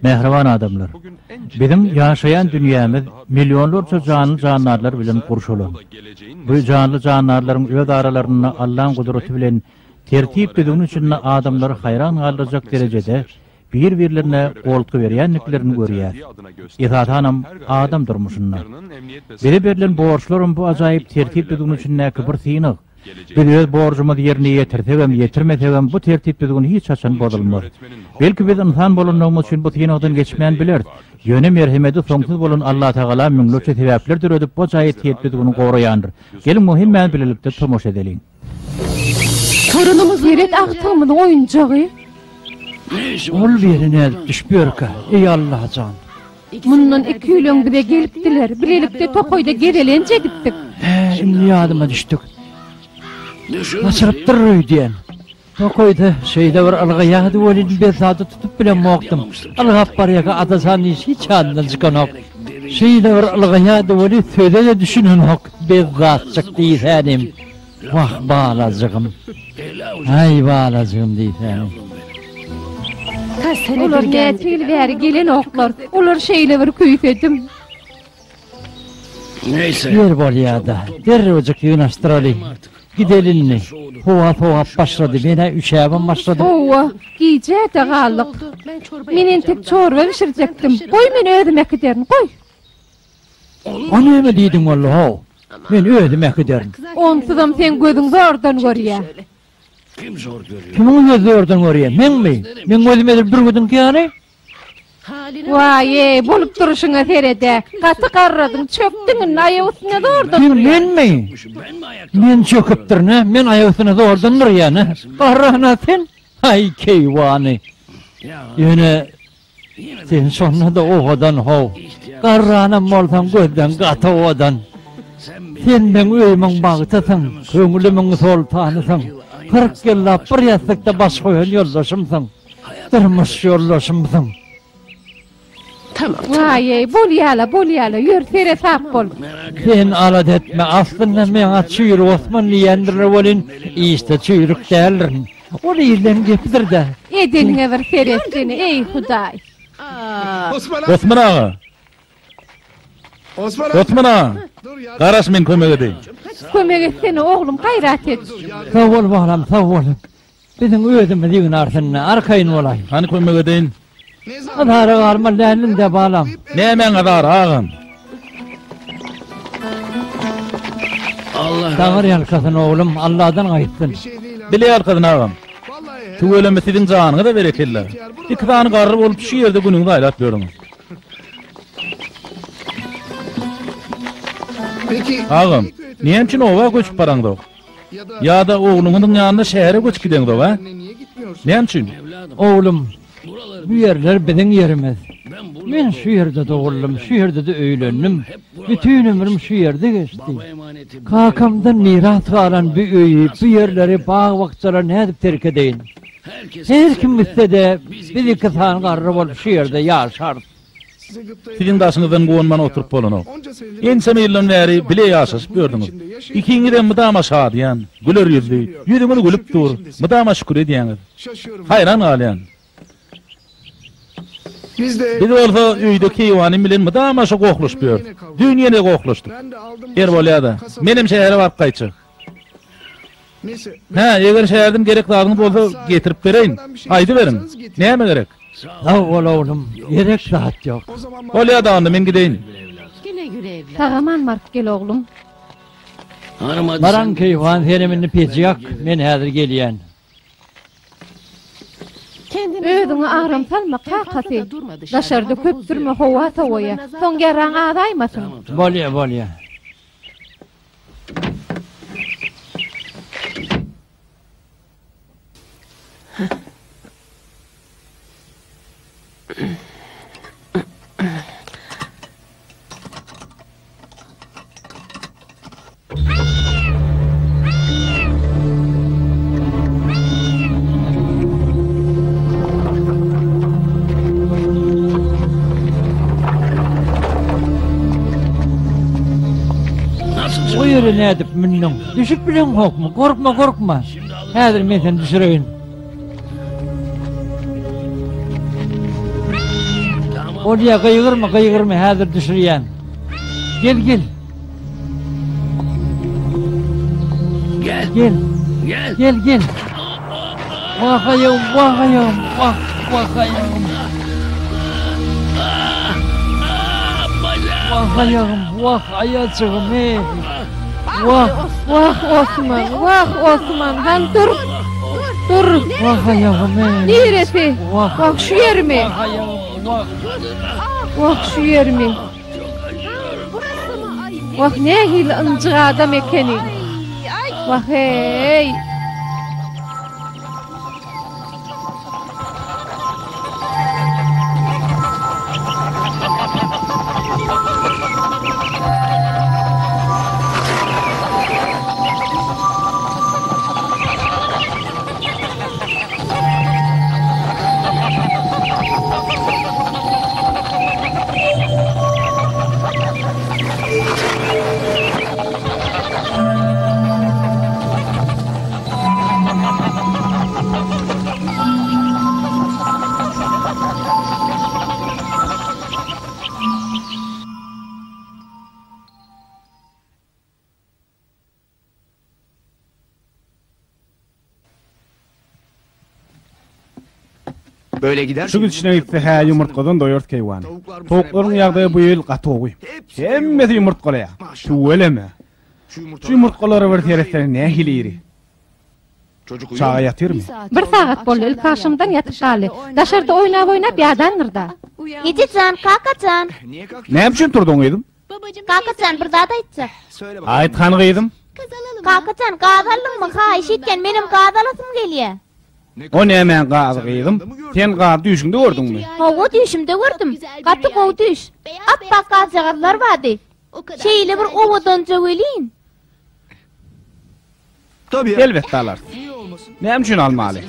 Mähriban adamlar! Biziň ýaşaýan dünýämiz millionlarça janly-jandarlar bilen gurşalan. Bu janly-jandarlaryň öz aralarynda Allaň gudraty bilen tertip-düzgün içinde adamlary haýran galdyrjak derejede bir-birlerine goltgy berýändiklerini görýäs. Esasanam adam durmuşynda. Bize berlen borçlaram bu ajaýyp tertip-düzgün içindäki bir synag. Biz öz borjumyzy ýerine ýetirsegem, ýetirmesegem bu tertip-düzgün hiç haçan bozulmaz. Belki biz ynsan bolandygymyz üçin bu synagdan geçmän bileris. Ýöne merhemedi soňsuz bolan Allatagala müňlerçe sebäpler döredip bu ajaýyp tertip-düzgüni goraýandyr. Geliň muňa hemmämiz bilelikde tomaşa edeliň. Torunymyz Seret agtygymyzyň oýunjagy. Ol bu ýere nädip düşüp ýörkä, eý Allajan? Mundan iki ýyl öň bize gelipdiler. Bilelikde tokaýda gezelenç edipdik. Hä, indi ýadyma düşdük. Gaçyrypdyr öýdýän. Tokaýda şeýle bir ylgaýardy welin, bezzady tutup bilemokdym. Ylgap barýarka Atajan iş hiç ýadyndan çykanok. Şeýle bir ylgaýardy welin, söze-de düşünenok, bezzatjyk diýsänim. Wah, balajygym. Aý, balajygym diýsänim. Olar näçe ýyl bäri gelenoklar. Olary şeýle bir küýsedim. Ýer bolýa-da, derrewjik ýygnaşdyraly. Gideli indi. Howa sowap başlady. Men-ä üşäbem başladym. Hawa, gijä-de galdyk. Men entek çorba bişirjekdim. Goý, men özüm äkiderin, goý. O näme diýdiň walla how? Men özüm äkiderin. Onsuzam seň gözüň zordan görýä. Kimiň gözi zordan görýä? Meňmi? Meň gözüm edil bürgüdiňki ýaly. Waý-eý, bolup durşuňa sered-ä. Gaty garradyň, çökdüň indi, aýak üstünde zordan Kim, durýaň. menmi? Men çöküpdirin-ä, men aýak üstünde zordan durýan-a. Garran-a sen, aý, keýwany. Ýöne Sen şonda-da owadan how. Garranam bolsaň gözleň gaty owadan. Sen meň öýümiň bagtysyň, köňlümiň soltanysyň. 40 ýyllap bir ýassykda baş goýan ýoldaşymsyň. Durmuş ýoldaşymsyň. Waý-eý, bolýa-la, bolýa-la, ýör, seresap bol. Sen alada etme, aslynda meňa Çüýrük Osman diýendirler welin, işde çüýrük däldirin. Ol ilden gepidir-dä. Edeniňe bir seretsene, eý, Hudaý! Osman aga! Osman aga! Garaş, men kömek edeýin. Kömek etsene, oglum, gaýrat et. Sag bol, balam, sag bol. Biziň özümiz ýygnarys indi, arkaýyn bolaý. Hany kömek edeýin. Azara galmaly däldiň-dä, balam. Nämäň azary, agam? Taňry ýalkasyn, oglum, Alladan gaýtsyn. Bile ýalkasyn, agam. Tüweleme siziň janyňyza berekella. Iki sany garry bolup şu ýerde günüňizi aýlap ýörüňiz. Agam, näme üçin oba göçüp baraňzok? Ýa-da ogluňyzyň ýanyna şähere göçüp gideňzok, a? Näme üçin? Oglum, bu ýerler biziň ýerimiz. Men şu ýerde doguldym, şu ýerde-de öýlendim. Bütin ömrüm şu ýerde geçdi. Kakamdan miras galan bu öýi, bu ýerleri, bag-bakjalary nädip terk edeýin? Her kim gitse-de, biz iki sany garry bolup şu ýerde ýaşarys. Siziň daşyňyzdan guwanman oturyp bolanok. Ençeme ýyldan bäri bile ýaşaşyp ýördüňiz. Ikiňizem mydama şadyýan, güler ýüzli, ýüzüňiz gülüp dur, mydama şükür edýäňiz. Haýran galýan. Biz bolsa öýde keýwanym bilen mydama şo gohlaşyp ýörüs. Düýn ýene gohlaşdyk. Ýer bolýa-da. Menem şähere baryp gaýtjak. Hä, eger şäherden gerek zadyňyz bolsa, getirip bereýin. Aýdyberiň, näme gerek? Sag bol, oglum, gerek zat ýok. Bolýa-da onda, men gideýin. Sag-aman baryp gel, oglum. Baran keýwan, senem indi peji ýak, men häzir gelýän. Özüňe agram salma, kakasy. Daşarda köp sürme, howa sowaýar. Soň ýaraň azaýmasyn. Bolýa, bolýa. O ýere nädip mündüň? Düşüp bileňokmy? Gorkma, gorkma. Häzir men seni düşüreýin. Bolýa, gygyrma, gygyrma, häzir düşürýän. Gel, gel. Gel. Gel. Gel. Gel, gel. Wah aýagym, wah aýagym, wah, wah aýagym. Wah aýagym, wah aýajygym, eý. Wah. Wah Osman, wah Osman, han dur. Dur. Wah aýagym, eý. Niresi? Wah. Wah şu ýerimi? Wah aýagym, wah. Wah şu ýerimi? Wah nähili ynjyk adam ekeni. Wah eý. Şu gidişine gitse-hä ýumurtgadan doýarys keýwany. Towuklaryň ýagdaýy bu ýyl gaty gowy. Hemmesi ýumurtgalaýar. Tüweleme. Şu ýumurtgalara bir seretsene nähili iri. Çaga ýatyrmy? Bir sagat boldy, ilkagşamdan ýatyp galdy. Daşarda oýnap-oýnap ýadandyr-da. Eje jan, kaka jan. Näme üçin turduň gyzym? Kaka jan, bir zat aýtjak. Aýt hany gyzym. Kaka jan, gaz aldyňmy? Haýyş etýän, menem gaz alasym gelýä. O nämäň gazy gyzym? Sen gazy düýşüňde gördüňmi? Hawa, düýşümde gördüm. Gaty gowy düýş. Apbak gazjagazlar bardy. Şeýle bir owadanja welin. Elbetde alarys. Näme üçin almaly?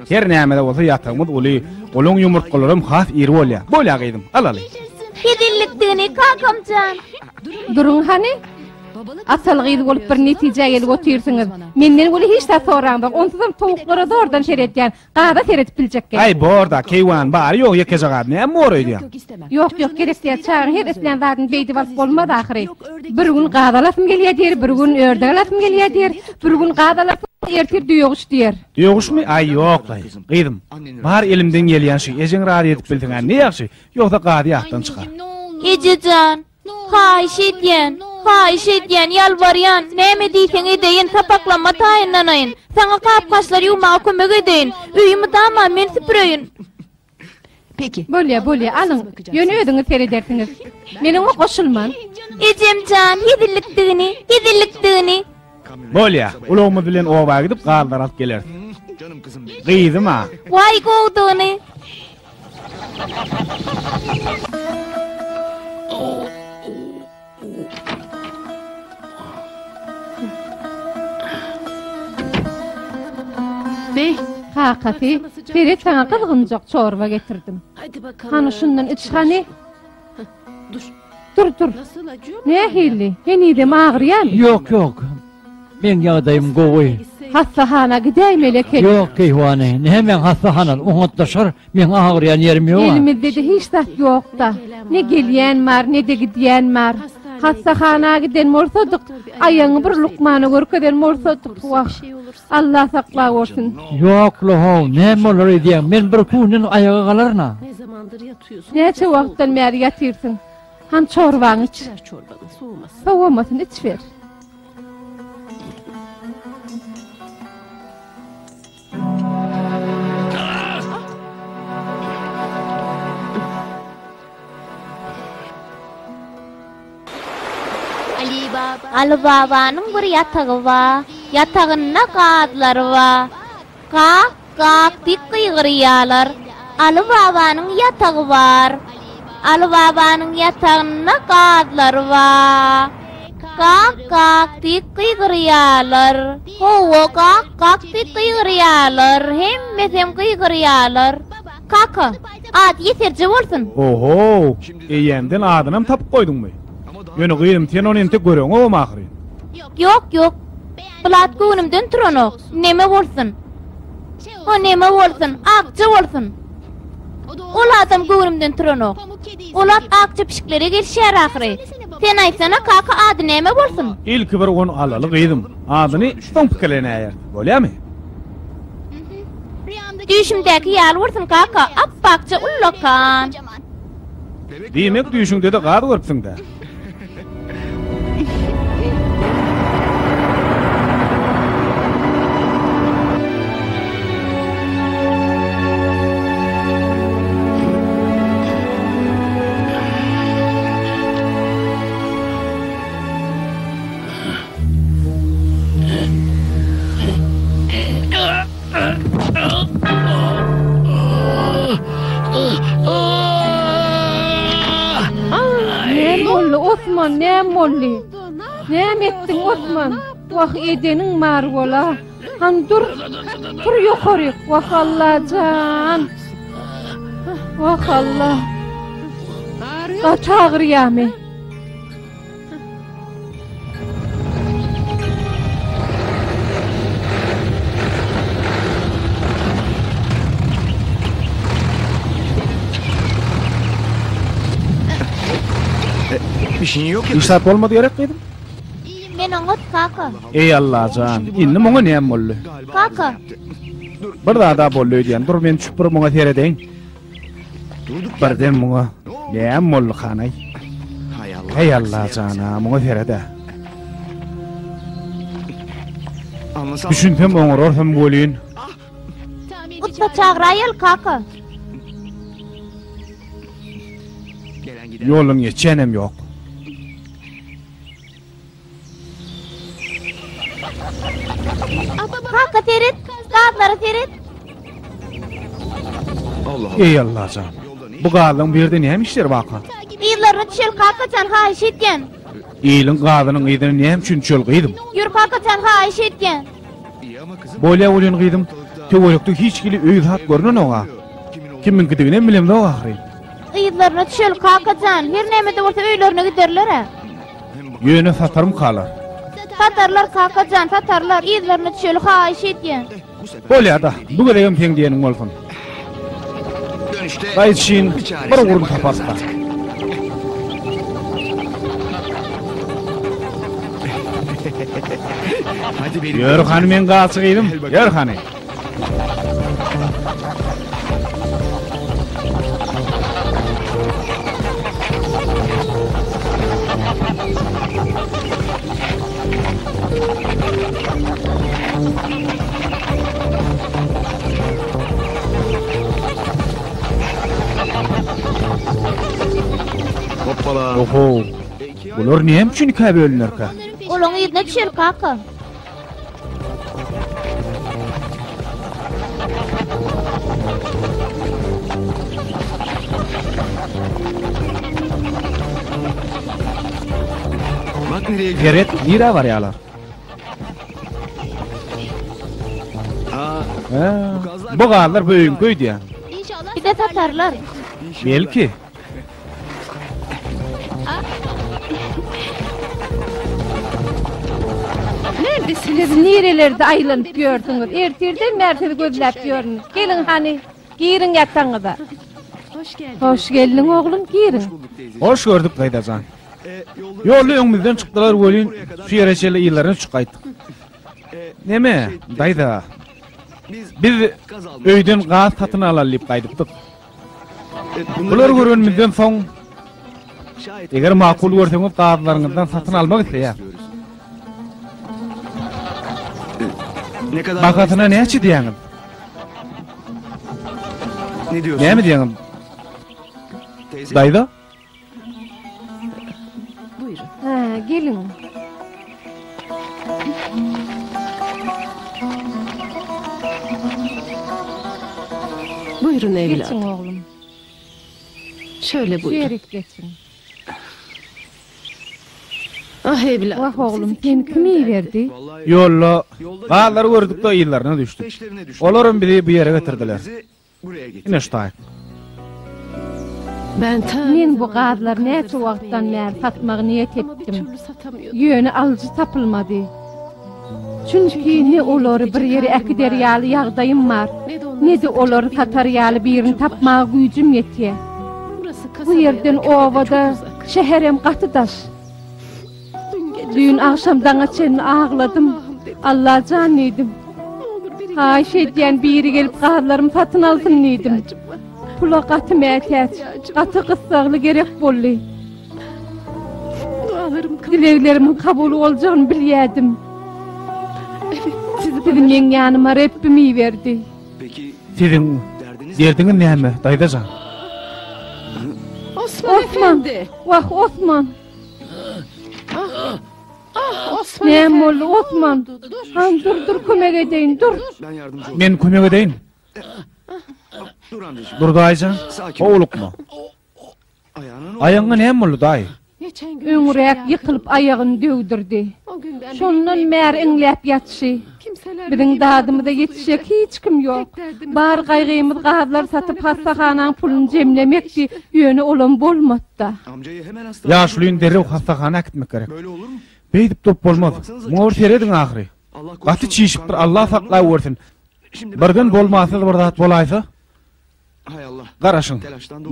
Her näme-de bolsa ýatagymyz uly, olaň ýumurtgalaram has iri bolýar. Bolýar gyzym, alaly. Hezillikdigini kakam jan. Duruň hany. Ataly gyz bolup bir netijä gelip otyrsyňyz. Menden weli hiç zat soraňzok. Onsuzam towuklara zordan seredýän. Gaza seredip biljek gel. Aý borda, keýwany bary ýok ýekeje gaz näme bor öýdýäň? Ýok ýok gerek däl çagaň her islän zadyny beýdip alyp bolmaz ahyry. Bir gün gaz alasym gelýä diýer, bir gün ördek alasym gelýä diýer, bir gün gaz alarsyň ertir düýeguş diýer. Düýeguşmy? Aý ýok-laý. Gyzym, bar elimden gelýän şu, ejeňi razy edip bilseň-ä ne ýagşy, ýogsa gazy ýatdan çykar. Ejejan, Haýyş edýän, haýyş edýän, ýalbarýan, näme diýseň edeýin, sapaklama taýynlanaýyn, saňa gap-gaçlary ýuwmaga kömek edeýin, öýi mydama men süpüreýin. Bolýa, bolýa, alyň, ýöne özüňiz seredersiňiz. Men oňa goşulman. Ejem jan, hezillikdigini, hezillikdigini. Bolýa, ulagymyz bilen oba gidip gazlary alyp geleris. Gyzym-a. Waý, gowudygyny. Kakasy, seret saňa gyzgynjak çorba getirdim. Hany şundan iç hany. Dur, dur. Nähili? Henizem agyrýarmy? Ýok, ýok. Meň ýagdaýym gowy. Hassahana gidäýmeli eken. Ýok, keýwany. Nämäň hassahanaly? Oňatlaşar. Meň agyrýan ýerim ýok-a. Elimizde-de hiç zat ýok-da. Ne gelýän bar, ne-de gidýän bar. Hassahana giden bolsadyk, aýagyňy bir lukmana görkezen bolsadyk, wah, Alla saklagorsun. Ýok-la how, näme bolar öýdýäň? Men birki günden aýaga galaryn-a. Näçe wagtdan bäri ýatyrsyň? Hany çorbaňy iç. Sowamasyn, içiber. Alybabanyň bir ýatagy bar, ýatagynda gazlary bar. Gak, gak diýip gygyrýarlar. Alybabanyň ýatagy bar. Alybabanyň ýatagynda gazlary bar. Gak, gak diýip gygyrýarlar. Hawa, gak, gak diýip gygyrýarlar. Hemmesem gygyrýarlar. Kaka, ady ýeserje bolsun. Oho, eýýämden adynam tapyp goýduňmy? Ýöne gyzym, sen ony entek göreňogam ahyryn. Ýok, ýok. Bul at göwnümden turanok. Neme bolsun? O neme bolsun, akja bolsun. Ol adam göwnümden turanok. Ol at akja pişiklere gelişýär ahyry. Sen aýtsana kaka ady näme bolsun? Ilki bir ony alaly gyzym. Adyny soň pikirlenäýeris. Bolýamy? Düýşümdäki ýaly bolsun kaka, apbakja ullakan. Diýmek düýşüňde-de gaz görüpsiň-dä. Näme boldy Osman, näme boldy? Näme etdiň Osman? Wah edeniň bar bola. Han dur. Tur ýokary. Wah Allajan. Wah Allah. Gaty agyrýamy? Hiç zat bolmady gerek gyzym? Men oňat kaka. Eý Allajan, indi muňa näme boldy? Kaka. Bir zada boldy öýdýän. Dur men düşüp bir muňa seredeýin. Birden muňa näme boldy hanaý? Heý Allajana, muňa sered-ä. Düşünsem oňararsam welin. Ussa çagyraýaly kaka. Ýoldan geçýänem ýok. Kaka seret, gazlara seret. Eý Allajan. Bu gazyň bu ýerde näme işleri barka? Yzlaryna düşeli kakajan haýyş edýän. Iliň gazynyň yzyna näme üçin düşeli gyzym? Ýür kakajan haýyş edýän. Bolýa welin gyzym, töwerekde hiç hili öý zat görnenok-a. Kimiňkidiginem bilemzok ahyryn. Yzlaryna düşeli kakajan, her näme-de bolsa öýlerine giderler-ä. Ýöne satarmykalar? Satarlar kakajan, satarlar. Yzlaryna düşeli haýyş edýän. Bolýa-da, bu gezegem seň diýeniň bolsun. Gaýytşyn bir ugruny taparys-da. Ýör hany meň gazçy gyzym, ýör hany. Oho, bular näme üçin ikä bölünerkä? Olaň yzyna düşeli kaka. Seret, nirä barýarlar? Bu gazlar bu öýüňki öýdýän. Bize satarlar. Belki. Siz nirelerde aýlanyp ýörsüňiz? Ertirden bäri sizi gözläp ýörün. Geliň hany, giriň ýatagyňyza. Hoş geldiň oglum, giriň. Hoş gördük daýzajan. Ýolda öňümizden çykdylar welin, şu ýere çenli yzlaryna düşüp gaýtdyk. Neme, daýza, biz öýden gaz satyn alaly diýip gaýdypdyk. Bulary görenimizden soň, eger makul görseňiz gazlaryňyzdan satyn almak isleýär. Bahasyna näçe diýýäňiz? Näme diýýäňiz? Daýza? Hä, geliň. Buyurun evladım. Geçiň oglum. Şöyle buyurun. Şerik geçiň. Ah evladım. Wah oglum, seni kim iberdi? Ýolda gazlary gördük-de yzlaryna düşdük. Olaram bizi bu ýere getirdiler. Ine şu taýyk. Men bu gazlary näçe wagtdan bäri satmagy niýet etdim. Ýöne alyjy tapylmady. Çünki ne olary bir ýere äkider ýaly ýagdaýym bar, Ne-de olary satar ýaly birini tapmaga güýjüm ýetýär. Bu ýerden oba-da, şäherem gaty daş. Düýn agşam daňa çenli agladym. Allajan diýdim. Haýyş edýän biri gelip gazlarymy satyn alsyn diýdim. Pula gaty mätäç, gaty gyssagly gerek boldy. Dileglerimiň kabul boljagyny bilýärdim. Sizi meň ýanyma Rebbim iberdi. Siziň derdiňiz näme, daýza jan? Osman! Wah, Osman! Näme boldy, Osman? Han, dur, dur, kömek edeýin, dur! Men kömek edeýin. Dur, daýyjan, howlukma. Aýagyňa näme boldy, daýy? Öňräk ýykylyp aýagyny döwdürdi. Şondan bäri iňläp ýatyşy. Biziň dadymyza ýetişjek hiç kim ýok. Bar gaýgymyz gazlar satyp hassahanaň puluny jemlemekdi, ýöne olam bolmady-da. Ýaşulyny derrew hassahana äkitmek gerek. Beýdip durup bolmaz. Muňa bir serediň ahyry. Gaty çişipdir, Allah saklawwersin. Birden bolmasyz bir zat bolaýsa? Garaşyň.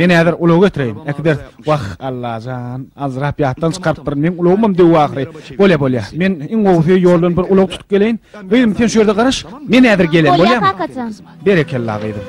Men häzir ulag getireýin. Äkideris. Wah, Allajan, aljyrap ýatdan çykarypdyryn. Meň ulagymam döw ahyry. Bolýa, bolýa. Men iň gowusy ýoldan bir ulag tutup geleýin. Gyzym, sen şu ýerde garaş. Men häzir gelen, Bolýa, bolýamy? kakajan. Berekella, gyzym.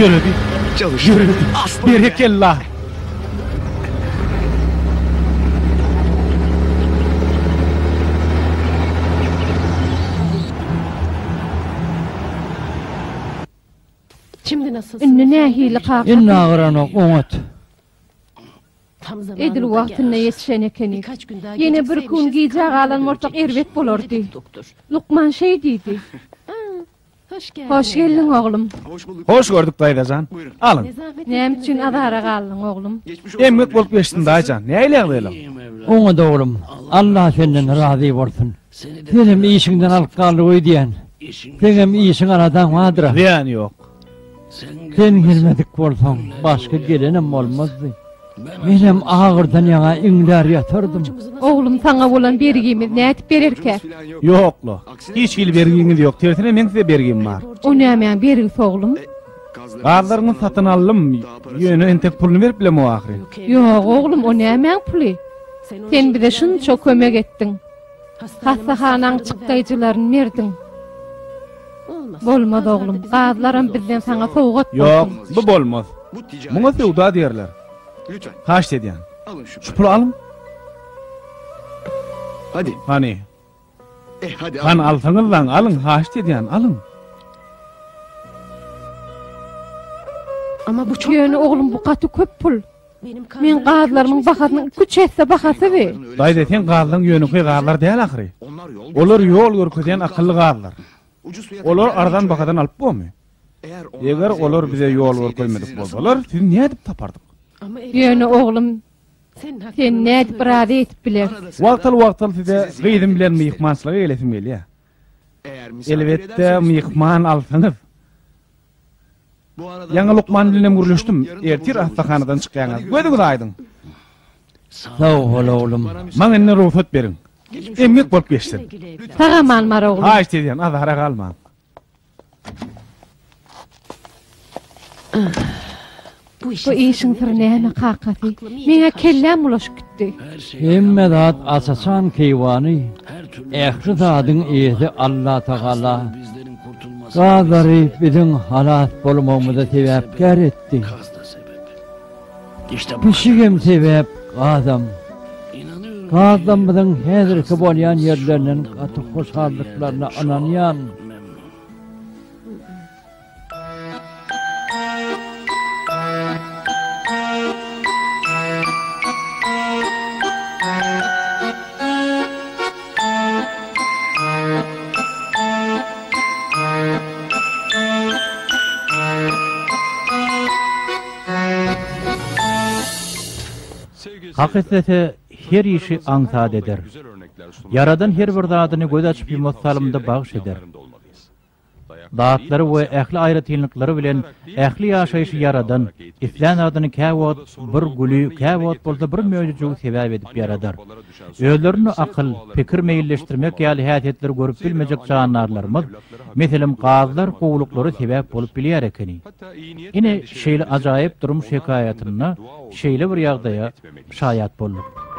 Ýöredi. Ýöredi. Berekella. Indi nähili kakasy? Indi agyranok, oňat. Edil wagtynda ýetişen ekenik. Ýene bir gün gijä galan bolsak erbet bolardy. Lukman şeý diýdi. Hoş geldiň oglum. Hoş gördük daýzajan. Alyň. Näme üçin azara galdyň oglum? Emgek bolup geçsin daýjan. Nähili ýagdaýlaň? Oňat oglum. Allah senden razy bolsun. Senem işiňden alyp galdyk öýdýän. Seňem işiň aladaň bardyr-a. Zyýany ýok. Sen gelmedik bolsaň, başga gelenem bolmazdy. Menem agyrdan ýaňa iňlär ýatardym. Oglum saňa bolan bergimiz nädip bererkä? Ýok-la. Hiç hili bergiňiz ýok. Tersine meň size bergim bar. O nämäň bergisi oglum? Gazlaryňyzy satyn aldym. Ýöne entek puluny berip bilemok ahyry. Ýok oglum, o nämäň puly? Sen bize şunça kömek etdiň. Hassahanaň çykdaýjylaryny berdiň. Bolmaz oglum, gazlaram bizden saňa sowgat bolsun. Ýok, bu bolmaz. Muňa söwda diýerler. Haýyşt edýän. Şu puly alyň. Hany. Hany alsaňyzlaň, alyň, haýyşt edýän, alyň. Ýöne oglum bu gaty köp pul. Meň gazlarymyň bahasynyň iküç esse bahasy bi. Daýza seň gazlaň ýönekeý gazlar däl ahyry. Olar ýol görkezýän akylly gazlar. Olar arzan bahadan alyp bormy? Eger olar bize ýol görkezmedik bolsalar, sizi nädip tapardyk? Ýöne oglum, sen nädip razy edip bileris? Wagtal-wagtal size gyzym bilen myhmançylyga gelesim gelýär. Elbetde, myhman alsaňyz. Ýaňy lukman bilenem gürleşdim. Ertir hassahanadan çykýaňyz. Gözüňiz aýdyň. Sag bol oglum. Maňa indi rugsat beriň. Emgek bolup geçsin. Sag aman bar oglum. Haýyşt edýän, azara galmaň. Bu işiň syry näme kakasy? Meň-ä kelläm bulaşyp gitdi. Hemme zat aç-açan keýwany, ähli zadyň eýesi Allatagala. Gazlary biziň halas bolmagymyza sebäpkär etdi. Pişigem sebäp, gazam. Gazlarymyzyň häzirki bolýan ýerlerinden gaty hoşaldyklaryna ynanýan. Hak islese, her işi aňsat eder. Ýaradan her bir zadyny göz açyp-ýumasy salymda bagyş eder. Zatlary we ähli aýratynlyklary bilen ähli ýaşaýşy ýaradan, islän zadyny käwagt bir güli, käwagt bolsa bir möjejigi sebäp edip ýaradar. Özlerinde akyl, pikir meýilleşdirmek ýaly häsiýetleri görüp bilmejek jandarlarymyz, meselem, gazlar gowulyklara sebäp bolup bilýär ekeni. Ine, şeýle ajaýyp durmuş hekaýatynda şeýle bir ýagdaýa şaýat bolduk.